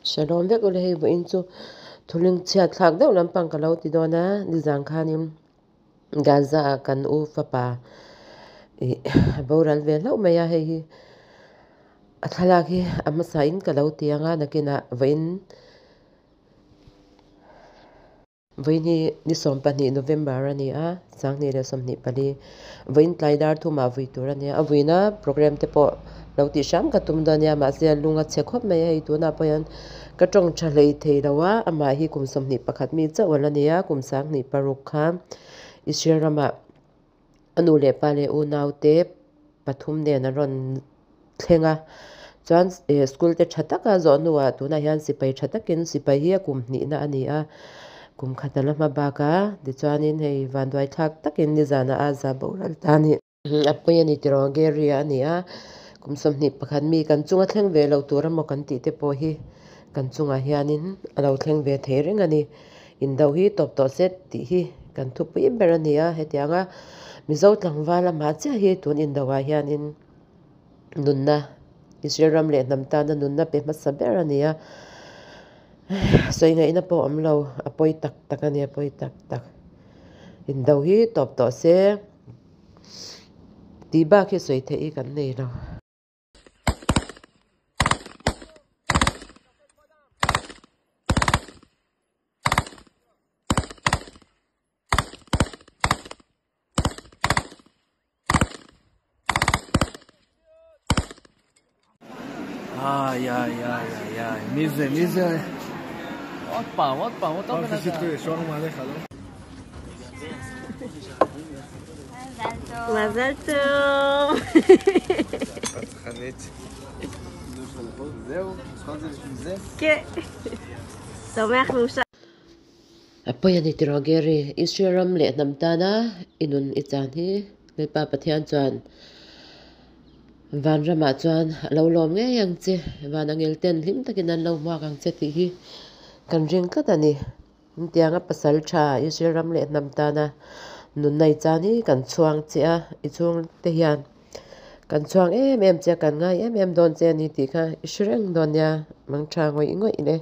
Shalom vek ule hei vawiin chu thuling chhiat thlak deuh lampang ka lo ti dawn a nizan khanin Gaza ah kan u fapa ih a boral ve hlauh mai a hei hi a thlalak hi a hmasa in ka lo ti ang a nakinah vawiin Vawiin hi ni 12 November a ni a, 2024. Vawiin tlai dar thumah vui tur a nia. A vuina program te pawh lo tih hram ka tum dawn nia, mahse a lung a chhe khawp mai a, hei tunah pawh hian ka tawng tha hlei thei lo a, amah hi kum 21 mi chauh a la ni a, kum 26 kha Israel ramah A nu leh pa leh unaute pathum nen an rawn thleng a, chuan school te tha taka zawh hnuah tunah hian sipai tha takin sipai hi a kum hnihna a ni a, kum khat a la hma bak a, tichuanin hei vanduai thlak takin nizanah a za boral ta a ni. A pawi a ni tiraw Gary a ni a, kum 21 mi kan chunga thleng ve lo tur emaw kan tih te pawh hi kan chungah hianin a lo thleng ve thei reng a ni. Indo hi tawp tawh se tih hi kan thupui ber a ni a, hetianga Mizo tlangval amah chiah hi tun Indo ah hianin nunna, Israel ram leh hnam tana nunna pe hmasa ber a ni a, sawi ngaihna pawh awm lo, a pawi tak tak a ni, a pawi tak tak. Indo hi tawp tawh se tih bak hi sawi theih hi kan nei lo. איי איי איי איי איי, מי זה? מי זה? עוד פעם, עוד פעם, אותו בן אדם. שואלים עליך, לא? מזל טוב. רצחנית. זהו, כל זה בשביל זה? כן. שמח מאושר. A pawi a ni tiraw Gary, Israel ram leh hnam tana i nun i chan hi Lalpa Pathian chuan van ramah chuan a lo lawm ngei ang che, van angel ten hlim takin an lo hmuak ang che tih hi kan ring tlat a ni. Hetianga pasal tha Israel ram leh hnam tana nunna i chan hi kan chhuang che a, i chhungte hian kan chhuang em em che a, kan ngai em em dawn che a ni tih kha i hre reng dawn nia, mang tha ngawih ngawih le.